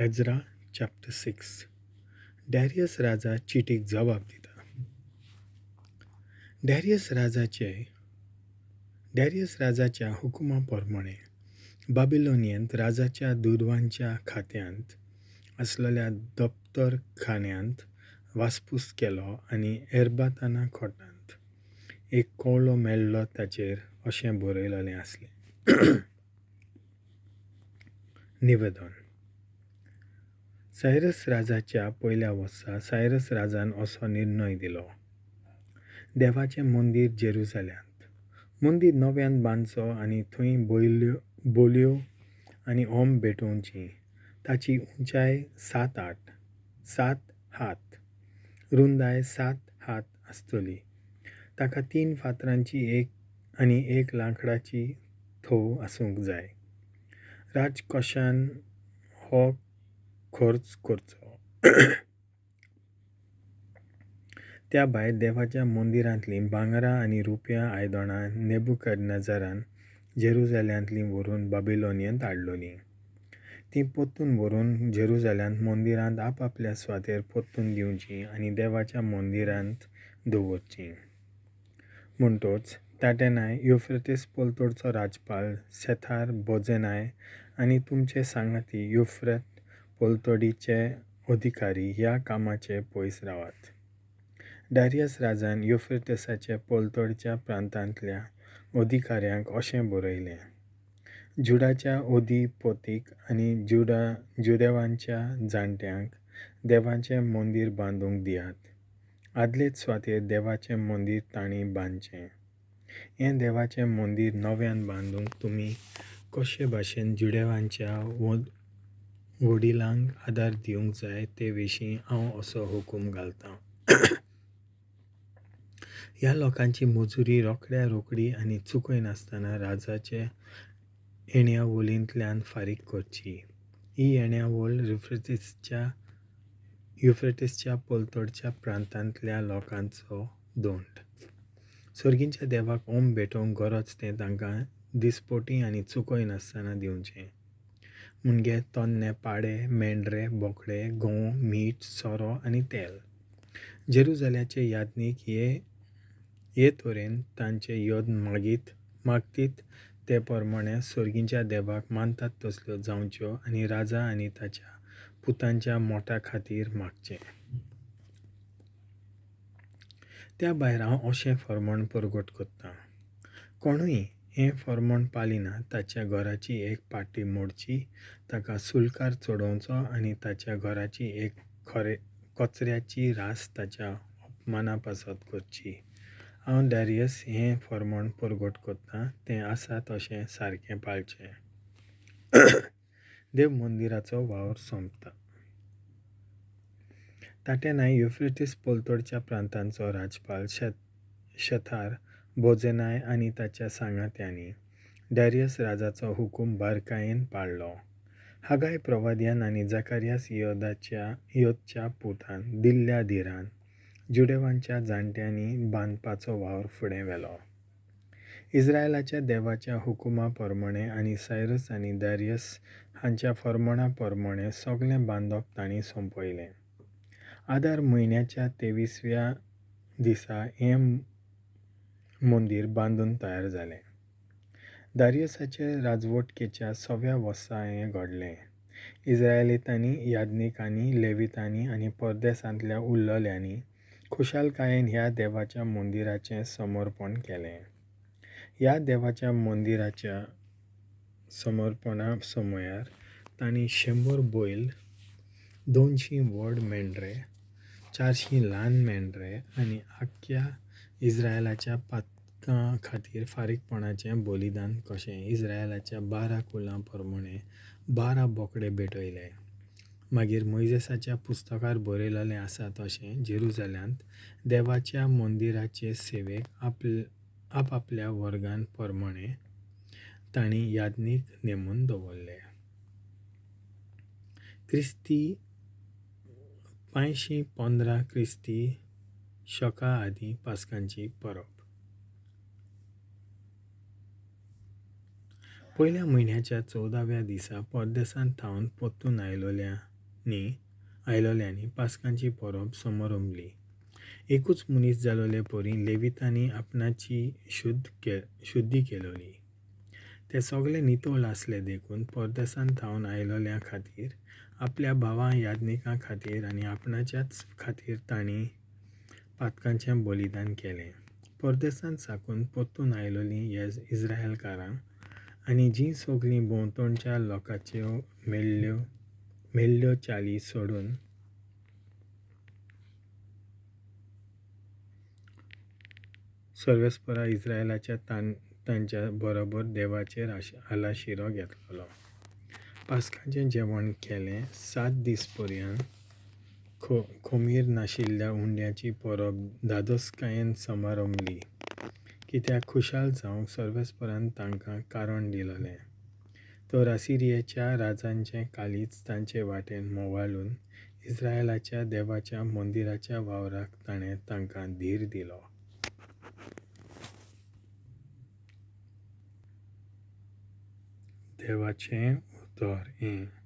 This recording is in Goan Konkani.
Ezra chapter 6. Darius राजा चिटीक जबाब दिता. डॅरियस राजाच्या हुकुमा प्रमाणें बाबिलोनियेंत राजाच्या दुदवांच्या खात्यांत आसलेल्या दप्तरखान्यांत वासपूस केलो आनी एरबाताना खोटांत एक कवळो मेळ्ळो, ताचेर अशें बरयलेलें आसलें. निवेदन. सायरस राजाच्या पयल्या वर्सा सायरस राजान असो निर्णय दिलो, देवाचें मंदीर जेरुजाल्यांत मंदीर नव्यान बांदचो आनी थंय बोलयो आनी होम भेटोवची. ताची उंचाय 7 हात, रुंदाय 7 हात आसतली. ताका 3 फातरांची एक आनी 1 लांकडाची थव आसूंक जाय. राजकोशान हो खर्च करचो. त्या भायर देवाच्या मंदिरांतलीं भांगरां आनी रुपया आयदनां नेबुकदनेझरान जेरुजाल्यांतलीं व्हरून बाबिलोनियेंत हाडलोलीं. तीं परतून व्हरून जेरुजाल्यांत मंदिरांत आपआपल्या सुवातेर परतून दिवचीं आनी देवाच्या मंदिरांत दवरचीं. म्हणटोच ताटेनाय, युफ्रेटीस पलतडचो राजपाल सेथार बोजेनाय आनी तुमचे सांगाती युफ्रेट पलतडीचे अधिकारी ह्या कामाचे पयस रावात. डारियस राजान युफ्रेटसाचे पलतडच्या प्रांतांतल्या अधिकाऱ्यांक अशें बरयलें, जुडाच्या अधिपतीक आनी जुदेवांच्या जाणट्यांक देवाचें मंदीर बांदूंक दियात. आदलेच सुवातेर देवाचें मंदीर तांणी बांदचें. हें देवाचें मंदीर नव्यान बांदूंक तुमी कशे भाशेन जुदेवांच्या वडिलांक आदार दिवंक जाय ते विशीं हांव असो हुकूम घालतां. ह्या लोकांची मजुरी रोखड्या रोखडी आनी चुकयनासतना राजाचे येणावळींतल्यान फारीक करची. ही येणावळ युफ्रेटीसच्या पलतडच्या प्रांतांतल्या लोकांचो दोंड. सर्गींच्या देवाक ओम भेटोवंक गरज तें तांकां दिसपोटी आनी चुकयनासतना दिवचें. मुणगे तन्ने पाडे, मेंढरे, बोकडे, गंव, मीठ, सोरो आनी तेल. जेरुजाल्याचे याज्ञीक हे तरेन तांचे यत्न मागतीत ते प्रमाणे सर्गींच्या देवाक मानतात तसल्यो जावच्यो आनी राजा आनी ताच्या पुतांच्या मोठा खातीर मागचें. त्या भायर हांव अशें फर्माण परगट करतां, कोणूय हें फर्माण पालिना ताच्या घराची एक पाटी मोडची, ताका सुलकार चडोवचो आनी ताच्या घराची एक कचऱ्याची रास ताच्या अपमाना पासत करची. हांव डॅरियस हें फर्माण परगट करतां, तें आसा तशें सारकें पाळचें. देव मंदिराचो वावर सोंपता. ताटेनाय युफ्रेटीस पलतडच्या प्रांतांचो राजपाल शेथार बोजेनाय आनी ताच्या सांगात्यांनी डॅरियस राजाचो हुकूम बारकायेन पाळ्ळो. हागाय प्रवाद्यान आनी जाकारियास योदच्या पुतान दिल्ल्या धिरान जुडेवांच्या जाणट्यांनी बांदपाचो वावर फुडें व्हेलो. इस्रायलाच्या देवाच्या हुकुमा प्रमाणें आनी सायरस आनी डॅरियस हांच्या फर्माणा प्रमाणें सगळें बांदप तांणी सोंपयलें. आदार म्हयन्याच्या 23व्या दिसा हें मंदीर बांदून तयार जालें. दारियसाचे राजवटकेच्या 6व्या वर्सा हें घडलें. इस्रायलितांनी, याज्ञिकांनी, लेवितांनी आनी परदेसांतल्या उल्लल्यांनी खुशालकायेन ह्या देवाच्या मंदिराचें समर्पण केलें. ह्या देवाच्या मंदिराच्या समर्पणा समयार तांणी 100 बैल, 200 व्हड मेंढरे, 400 ल्हान मेंढरे आनी आख्ख्या इस्रायलाच्या पातकां खातीर फारीकपणाचें बलिदान कशें इस्रायलाच्या 12 कुलां प्रमाणें 12 बोकडे भेटयले. मागीर मोयजेसाच्या पुस्तकार बरयलेलें आसा तशें जेरुजाल्यांत देवाच्या मंदिराचे सेवेक आपआपल्या वर्गान प्रमाणें तांणी याज्ञीक नेमून दवरले. क्रिस्ती 515 क्रिस्ती शका आदीं पास्कांची परब. पयल्या म्हयन्याच्या 14व्या दिसा परदेसांत थावन परतून आयलोल्या नी आयलोल्यांनी पास्कांची परब समरंभली. एकूच मनीस जालोले परी लेवितांनी आपणाची शुद्धी केलोली. ते सगळे नितळ आसले देखून परदेसान थावन आयलोल्या खातीर, आपल्या भावां याज्ञिकां खातीर आनी आपणाच्याच खातीर तांणी पातकांचें बलिदान केलें. परदेसांत साकून परतून आयलोलीं इस्रायलकारां आनी जीं सगळीं भोंवतणच्या लोकांच्यो मेल्ल्यो चाली सोडून सर्वेस्परा इस्रायलाच्या तांच्या बरोबर देवाचेर आलाशिरो घेतलो. पास्काचें जेवण केलें. 7 दीस पर्यंत खोमीर नाशिल्ल्या उंड्याची परब धादोसकायेन समारंभली, कित्याक खुशाल जावंक सर्वेस्परान तांकां कारण दिलोलें. तर असिरियेच्या राजांचें काळीज तांचे वाटेन मोवाळून इस्रायलाच्या देवाच्या मंदिराच्या वावराक ताणें तांकां धीर दिलो. देवाचें उतर हें.